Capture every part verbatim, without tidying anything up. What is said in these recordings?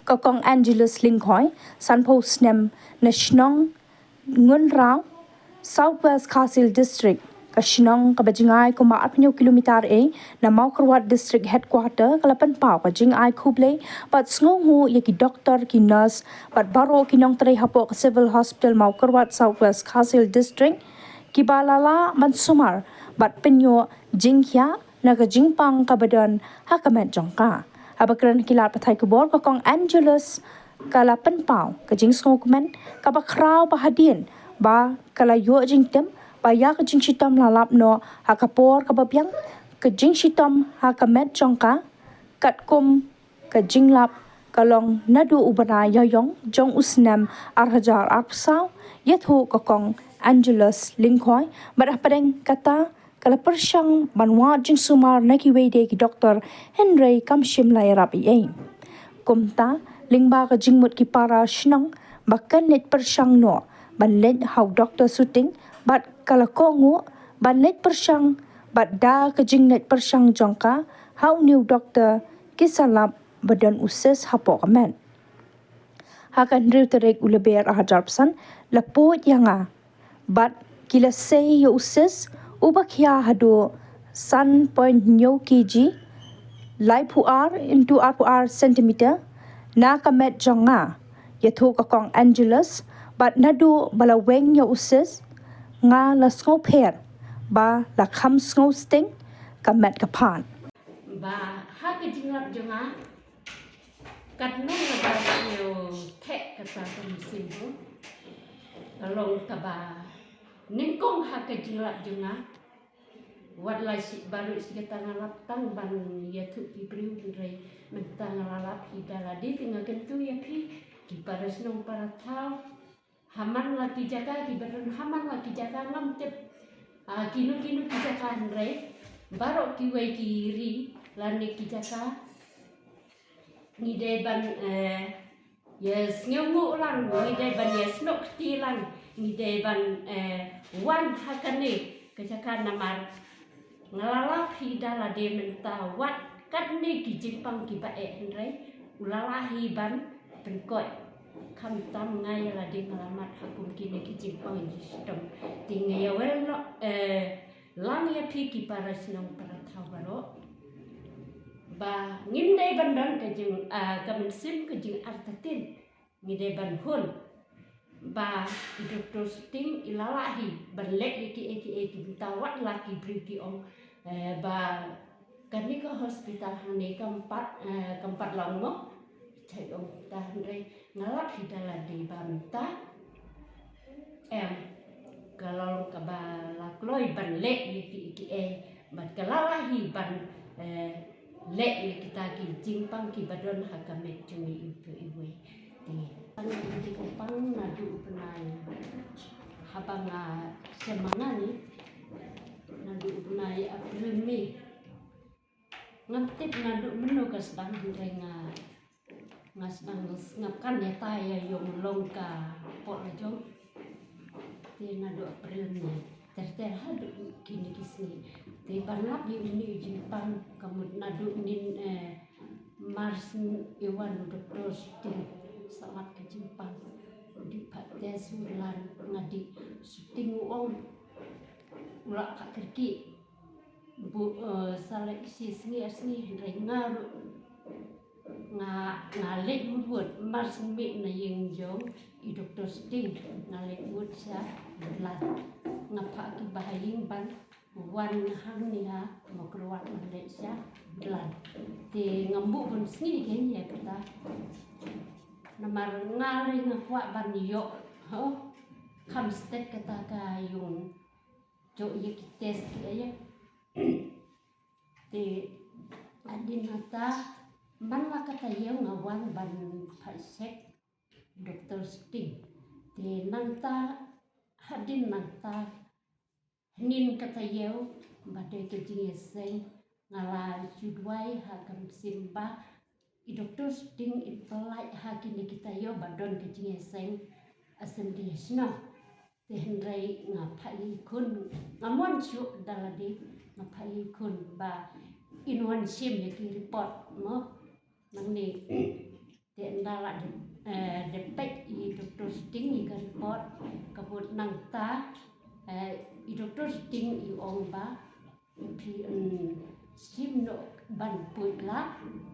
Ka Kong Angelus Lyngkhoi, sanphew snem, na shnong Ngunraw, South West Khasi Hills District, ka shnong kaba jngai kumba arphew kilometer ei na Mawkyrwat District Headquarter, ka la pynpaw ka jingai khublei bad sngewnguh ïa ki doktor, ki nurse bad baroh ki nongtrei hapoh ka Civil Hospital Mawkyrwat, South West Khasi Hills District, kiba la lah ban sumar bad pynïoh jingkhia na ka jingpang kaba don ha ka met jong ka. Haba kren ha ki lad pathai khubor, ka Kong Angelus ka la pynpaw ka jingsngewkmen kaba khraw ba hadien ba ka la ïoh jingtip ba ïa ka jingshitom la lap noh ha ka por kaba biang, ka jingshitom ha ka met jong ka, katkum ka jinglap ka long naduh u bnai Ïaiong jong u snem ar hajar arphew saw, ïathuh ka Kong Angelus Lyngkhoi, bad hapdeng kata ka la pyrshang ban wad jingsumar na kiwei de ki doktor, hynrei kam shym la ïarap ei ei. Kumta, lyngba ka jingmut ki para shnong ba kan leit pyrshang noh ban leit ha u Doktor Suting, bad ka la kohnguh ban leit pyrshang, bad da ka jingleit pyrshang jong ka ha une u doktor, ki sa lap ba don u cyst hapoh ka met. Ha ka hynriew tarik u Lber ar hajar arphew san, la pud ïa nga bad ki la sei ïa u cyst uba khia haduh san point hynñiew kg, laiphew ar into arphew ar centimeter, na ka met jong nga, ïathuh ka Kong Angelus, bad naduh ba la weng ïa u cyst, nga la sngewpher ba la kham sngewsting, ka met ka phad. Ba ha ka jinglap jong nga, katno nga ba sngewtheh kata ka mynsiem, ka long kaba nyngkong ha ka jinglap jong nga. Wat la shi baroh shi katta nga lap tang ban ïathuh ki briew, hynrei mynta nga la lap hi da lade, te nga kyntu ïa phi ki para shnong para thaw, ha man la ki jaka kiba don, ha man la ki jaka ngam tip, ah, kino kino ki jaka, hynrei baroh kiwei ki ri lane ki jaka, ngi dei ban, eh, ïa sngewnguh lang, ngi dei ban ïa snoh kti lang, ngi dei ban, eh, wan ha kane ka jaka, namar nga la lap hi da lade mynta, wat katne ki jingpang kiba eh, hynrei u la lah hi ban pynkoit. Khamtam nga ïa lade nga la mad ha kum kine ki jingpang jingshitom. Te nga ïa wel noh, eh, lang ïa phi ki para shnong para thaw baroh, ba ngim dei ban don ka jing, ah, ka mynsiem ka jingartatien. Ngi dei ban hun ba i Doktor Suting i la lah hi ban leh ïa kiei kiei ki bynta, wat la ki briew ki ong, eh, ba kane ka hospital hangne kam pat, eh, kam pat long mo. Chai ong ta, hynrei nga lap hi da lade ba mynta, em, ka long kaba la kloi ban leh ïa kiei kiei, bad ka la lah hi ban, eh, leh ïa kita ki jingpang kiba don ha ka met jong i uto iwei. Te tang ïa ki jingpang naduh u bnai, haba nga shem ma nga ni, naduh u bnai April, May. Ngam tip naduh mynno ka sdang, hynrei nga, nga sdang sngap kan ïa ta ïa ïong long ka pok la jong. Te naduh April, May, ter ter haduh kine ki sngi. Te ban lap ïa une u jingpang ka mut naduh nin, eh, March, i wan u Doktor Suting sa lap ka jingpang. Dih phah test u lan, nga dih Suting u ong u la phah kyrkieh. Bu, eh, sa leit shi sngi ar sngi, hynrei nga ruh nga, nga leit mut wut, mar sngewbha na ïing jong i Doktor Suting, nga leit wut sha Bidlan. Nga phah ki ba ha ïing ban wan hangne ha Mawkyrwat ban leit sha Bidlan. Te ngam buh bun sngi kein ïa kata. Namar nga lei nga kwah ban ïoh, ho, kham stet kata ka ïong jooh ïa ki test ki ïa. Te hadien nangta, man la ka taïew nga wan ban phah check Doktor Suting. Te nangta, hadien nangta, hynnin ka taïew, ba dei ka jingïaseng, nga la shu duwai ha ka mynsiem ba i Doktor Suting in pyllait ha kine ki taïew ba don ka jingïaseng, a shen dei shnong. Te hynrei nga phah ïa i khun, ngam wan shuh da lade, nga phah ïa i khun ba in wan shim ïa ki report mo. Nangne Te ynda la dep, eh, dep peit i doktor Suting i ka report, ka mut nangta, eh, i doktor Suting i ong ba phi, mm, shim noh ban poi la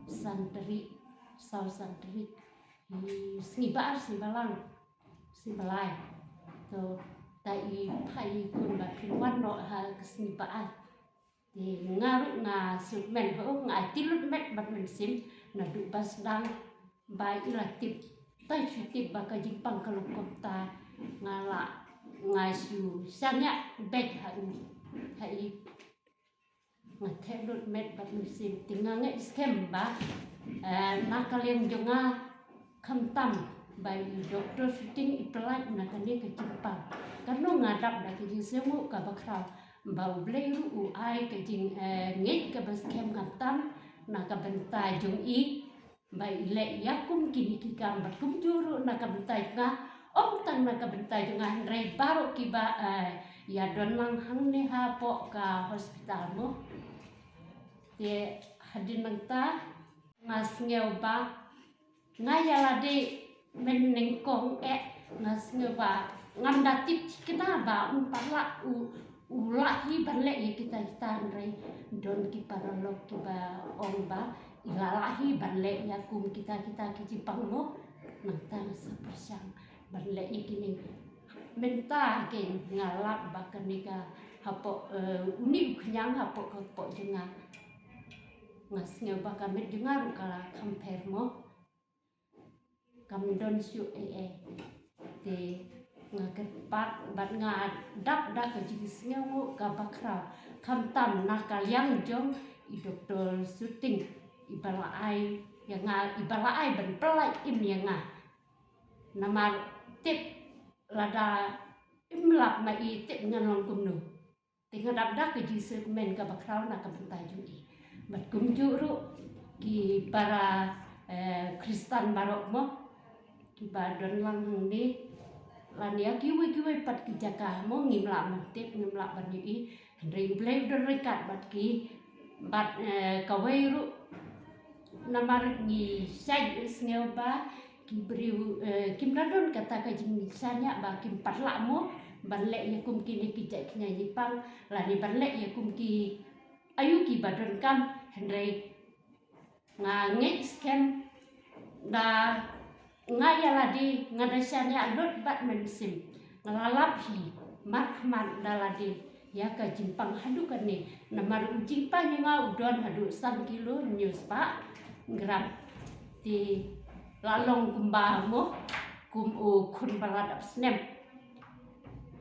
san tarik, saw san tarik, i sngi ba ar, sngi balang, sngi balai. To, ta i phai i khun ba phin wan noh ha ka sngi ba ar. Te nga ruh nga sngewkmen ho, nga ai tylli lut met bad mynsiem naduh ba sdang ba i la tip, tai shu tip ba ka jingpang ka long kumta, nga la, nga shu shaniah beit ha u, ha i. Nga theh lut met bad mynsiem, te nga ngeit skhem ba, eh, na ka liang jong nga khamtam ba i doktor Suting i pynlait na kane ka jingpang. Katno nga dap da ka jingsngewnguh kaba khraw ba U Blei ruh u ai ka jing, eh, ngeit kaba skhem khamtam na ka bynta jong i, ba i leh ïa kum kine ki kam bad kumjuh ruh na ka bynta jong nga, ym tang na ka bynta jong nga hynrei baroh kiba, eh, ïa don lang hangne hapoh ka hospital mo. Te hadien nangta nga sngew ba nga ïa lade mynnyngkong eh, nga sngew ba ngam da tip thikna ba um pat lah u, u lah hi ban leh ïa kita kita, hynrei don ki paralok kiba ong ba i la lah hi ban leh ïa kum kita kita ki jingpang mo. Nangta nga sa pyrshang ban leh ïa kine. Mynta ke nga lap ba kane ka hapoh, eh, une u khñiang hapoh ka kpoh jong nga. Nga sngew ba ka met jong nga ruh ka la kham pher mo. Kam don shuh ei ei. Te nga kyrpad bad nga dap da ka jingsngewnguh kaba khraw khamtam na ka liang jong i doktor Suting, iba la ai ïa nga, iba la ai ban pynlait im ïa nga. Namar tip lada im lap ma i tip ngan long kumno. Te nga dap da ka jingsngew kmen kaba khraw na ka bynta jong i. Bad kumjuh ruh ki para, eh, Khristan baroh mo, kiba don lang hangne, lane ïa kiwei kiwei pat ki jaka mo, ngim lah ban tip, ngim lah ban ïohi. Hynrei U Blei u don ryngkat bad ki, bad, eh, kawei ruh namar ngi shait sngew ba ki briew, eh, kim da don kata ka jingshaniah ba kim pat lah mo ban leh ïa kum kine ki jait khñiang jingpang, lane ban leh ïa kum ki aïu kiba donkam, hynrei nga ngeit skhem da nga ïa lade nga da shaniah lut bad mynsiem. Nga la lap hi markhmat da lade ïa ka jingpang haduh kane. Namar u jingpang jong nga u don haduh san kilo hynñiew spah gram. Te la long kumba mo, kum u khun ba la dap snem.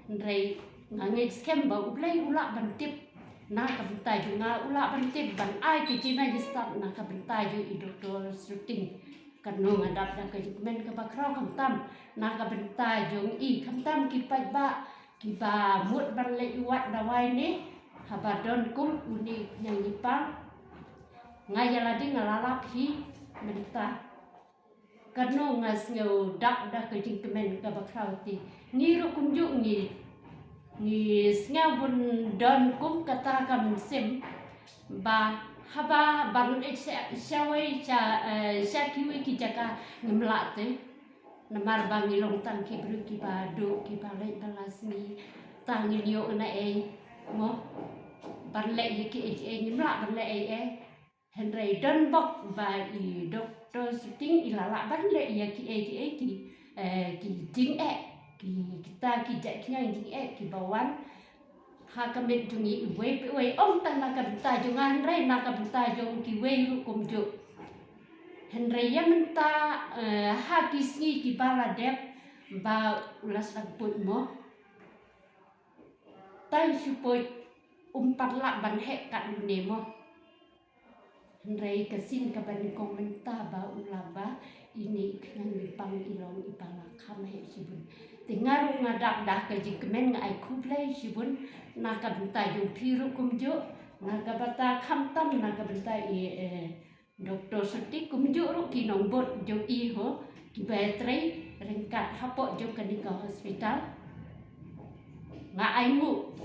Hynrei nga ngeit skhem ba U Blei u lah ban tip na ka bynta jong nga, u lah ban tip ban ai ka jingmynstad na ka bynta jong i doktor Suting. Kano nga dap da ka jingkmen kaba khraw khamtam na ka bynta jong i, khamtam ki paidbah kiba mut ban leit wad dawai ne, haba don kum une u khñiang jingpang. Nga ïa lade nga la lap hi mynta. Kano nga sngew dap da ka jingkmen kaba khraw te. Ngi ruh kumjuh ngi, ngi sngew bun don kum kata ka mynsiem ba haba ban leit sha, sha wei sha, eh, sha kiwei ki jaka ngim lah te. Namar ba ngi long tang ki briew kiba duh, kiba leit ba la sngi, tang ngin ïoh na ei mo. Ban leh ïa ki ei ei ngim lah ban leh ei ei. Hynrei don bok ba i doktor Suting i la lah ban leh ïa ki ei ki ei ki, eh, ki jingeh, ki kita ki jait khñiang jingeh kiba wan ha ka met jong ngi iwei pa iwei, ym tang na ka bynta jong nga hynrei na ka bynta jong kiwei ruh kumjuh. Hynrei ïa mynta, eh, ha ki sngi kiba la dep ba u la sdang put mo, tang shu put um pat lah ban heh kat une mo. Hynrei ka sien kaba nyngkong mynta ba u lah ba ine i khñiang jingpang i long iba la kham heh shibun. Te nga ruh nga dap da ka jingkmen, nga ai khublei shibun na ka bynta jong phi ruh kumjuh, na ka bynta khamtam na ka bynta i, eh, doktor Suting kumjuh ruh ki nongbud jong i ho kiba trei ryngkat hapoh jong kane ka hospital. Nga ainguh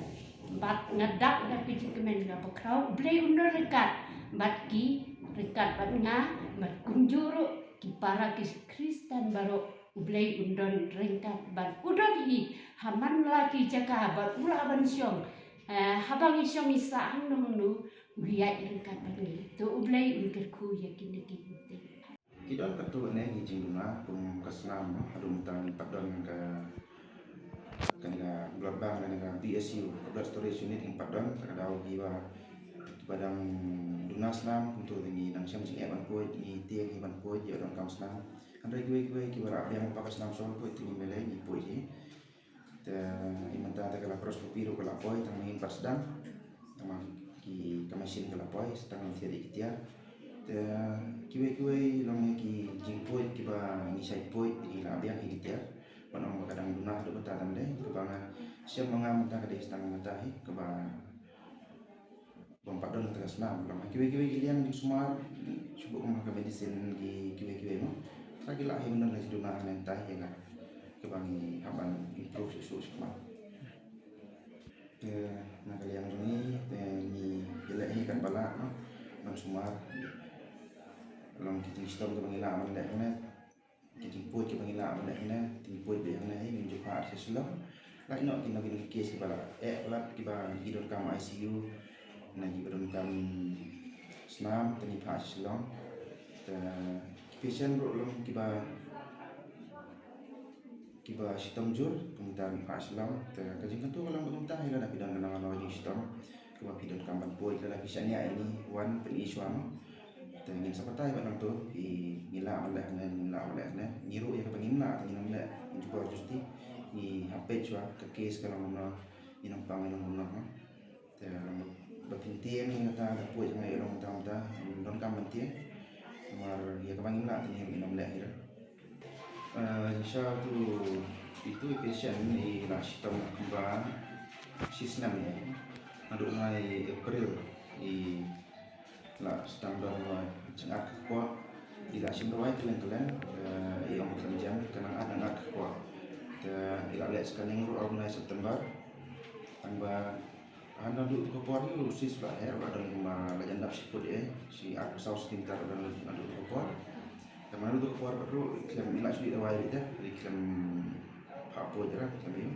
bad nga dap da ka jingkmen kaba khraw, U Blei un don ryngkat bad ki, ryngkat bad nga, bad kumjuh ruh ki para ki Khristan baroh, U Blei un don ryngkat bad u don hi ha man la ki jaka bad u lah ban shong. Eh, haba ngi shong ngi sah hangno hangno, u ïaid ryngkat bad ngi. To U Blei un kyrkhu ïa kine ki lynti. Ki don katto katne ki jingduna kum ka snam, haduh mynta ngim pat don ka, kane ka blood bank, kane ka B S U, ka blood storage unit, ngim pat don. Te ka daw kiba, kiba dang duna snam kumto te ngi dang shem jingeh ban poi, ngi tieng hi ban poi ïa donkam snam. Hynrei kiwei kiwei kiba lah biang lypa ka snam shuh ban poi te ngim lei lei, ngi poi hi. Te i mynta te ka laparoscopy ruh ka la poi, tang ma ngim pat sdang. Tang ma ki, ka machine ka la poi, sa tang ngam thied ïa ki tiar. Te kiwei kiwei long ïa ki jingpoi kiba ngi shait poi, ngi la biang ïa ki tiar. Ban ong ba ka dang duna haduh katta tam dei, kaba nga shem ma nga mynta ka dei sa tang mynta hi, kaba bym pat don kata ka snam. Long ha kiwei kiwei ki liang jingsumar, shu buh kum ha ka medicine ki kiwei kiwei mo. Sa ki lah hi ban don ka jingduna hangne mynta hi ïa nga, kaba ngi hap ban improve shuh shuh shuh mo. Te na ka liang jong ngi te ngi ïaleh hi katba lah mo, ban sumar. Long ki jingshitom kiba ngi lah ban leh hangne, ki jingpoi kiba ngi lah ban leh hangne, te ngi poi beit hangne hi, ngim ju phah sha Shillong. Lait noh kino kino ki case kiba lah eh palat, kiba ki donkam I C U, na kiba donkam snam, te ngi phah sha Shillong. Te ki patient ruh long kiba, kiba shitom jur, kumta ngi phah sha Shillong. Te ka jingkyntu ka long ba kumta hi, lada phi don kano kano ka jingshitom kaba phi donkam ban poi, lada phi shaniah ïa ngi, wan pyni shuwa mo. Te ngin sa batai bad nangto, phi, ngi lah ban leh hangne, ngim lah ban leh hangne. Ngi ruh ïa kaba ngim lah te ngin ym leh, ngin jubor justi. Ngi hap peit shuwa ka case ka long kumno, i nongpang i long kumno mo. Te long ba phin tieng ïa kata, da poi jngai ïa long kumta kumta, ngim donkam ban tieng. Namar ïa kaba ngim lah te ngi ruh ngin ym leh hi ruh. Eh, sha tu, itu i patient i la shitom ba shi snem ïa. Naduh u bnai April i la sdang don jingat ka kpoh. I la shim dawai kylleng kylleng, eh, i ong ka jam ka nang at nang at ka kpoh. Te i la leh scanning ruh ar bnai September. Tang ba, ah, naduh tu ka por hi u cyst la her, la don kumba la jan dap shi phut eh, shi arphew saw centimeter la don naduh tu ka por. Te ma naduh tu ka por pat ruh i khlem, i la shu ïoh dawai beit te, i khlem phah poi te ra, khlem ïoh.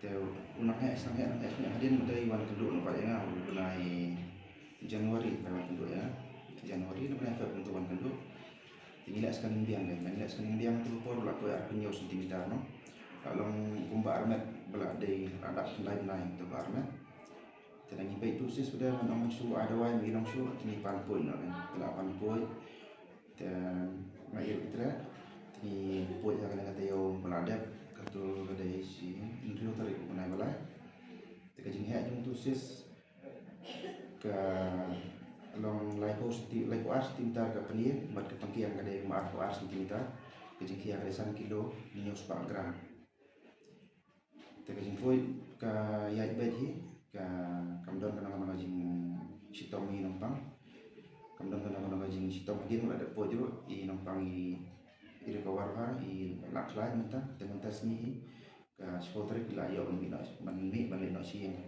Te u nang heh, nang heh, nang heh, nang heh hadien mynta i wan kynduh noh pat ïa nga, u bnai January, bnai wan kynduh ïa nga. January, na bnai Feb mynta wan kynduh. Te ngi leh scanning biang, ngi leh scanning biang tu ka por la poi arphew hynñiew centimeter mo. La long kumba armet ba la dei, la dap khyndai bnai tu ba armet. Te ngi peit tu cyst ba dei, ban ong ban shu ai dawai, ngi long shu, te ngi pan poi noh, te la pan poi. Te nga ïoh treh, te ngi poi ha kane ka taïew ba la dep, katu ka dei shi hynriew tarik u bnai ba lai. Te ka jingheh jong tu cyst ka long laiphew centi-, laiphew ar centimeter ka pynïeng, bad ka pynkiang ka dei kumba arphew ar centimeter, ka jingkhia ka dei san kilo hynñiew spah gram. Te ka jingpoi ka ïaid beit hi, ka, kam don kano kano ka jingshitom i nongpang. Kam don kano kano ka jingshitom hadien ba la dep poi ruh i nongpang i, i recover bha, i lah khlaiñ mynta, te mynta sngi hi. Ka shiphew tarik i la ïoh ban mih noh, ban mih ban leit noh sha ïing.